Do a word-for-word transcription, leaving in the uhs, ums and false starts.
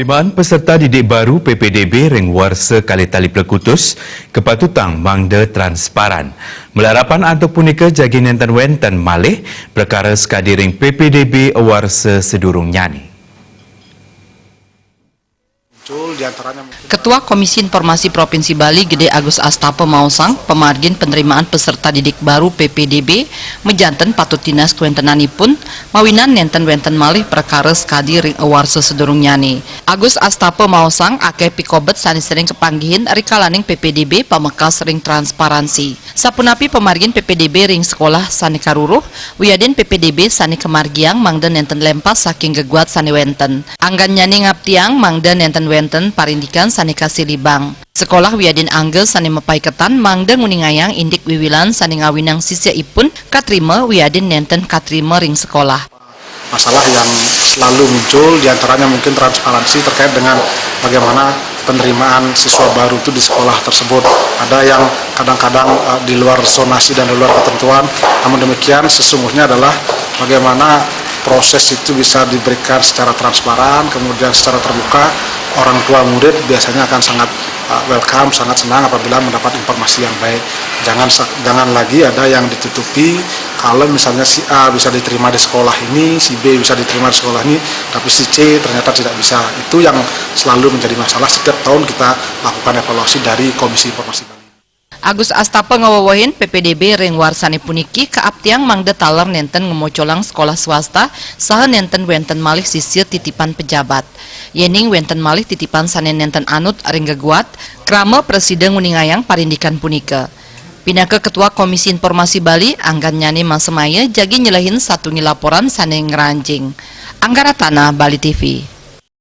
Penerimaan peserta didik baru P P D B ring warsa kalih tali plekutus kapatutang mangda transparan. Malarapan antuk punika jagi nenten wenten malih prekara sakadi ring P P D B warsa sadurungnyane. Ketua Komisi Informasi Provinsi Bali Gede Agus Astapa maosang, pamargin penerimaan peserta didik baru P P D B majanten patut tinas kawentenanipun, mawinan nenten wenten malih prekara sakadi ring warsa sadurungnyane. Agus Astapa maosang akeh pikobet sane sering kapanggihin rikalaning P P D B pamekas ring transparansi. Sapunapi pamargin P P D B ring sekolah sane karuruh, wiadin P P D B sane kamargiang mangda nenten lempas saking geguat sane wenten. Anggannyane ngaptiang mangda nenten wenten parindikan sane kasilibang. Sekolah wiadin angga sane mapaiketan mangda nguningayang indik wiwilan sane ngawinang sisyaipun katrima wiadin nenten katrima ring sekolah. Masalah yang selalu muncul diantaranya mungkin transparansi terkait dengan bagaimana penerimaan siswa baru itu di sekolah tersebut. Ada yang kadang-kadang uh, di luar zonasi dan di luar ketentuan. Namun demikian sesungguhnya adalah bagaimana proses itu bisa diberikan secara transparan, kemudian secara terbuka, orang tua murid biasanya akan sangat uh, welcome, sangat senang apabila mendapat informasi yang baik. Jangan jangan lagi ada yang ditutupi. Kalau misalnya si A bisa diterima di sekolah ini, si B bisa diterima di sekolah ini, tapi si C ternyata tidak bisa. Itu yang selalu menjadi masalah. Setiap tahun kita lakukan evaluasi dari Komisi Informasi Bali. Agus Astapa ngawewehin P P D B ring warsane puniki kaaptiang mangda taler nenten ngemocolang sekolah swasta saha nenten wenten malih sisya titipan pejabat. Yening wenten malih titipan sane nenten anut ring geguat, krama prasida nguningayang parindikan punika. Pinaka Ketua Komisi Informasi Bali, anggannyane masemaya jagi nyelehin satunggi laporan sane ngranjing. Anggara Tanah, Bali T V.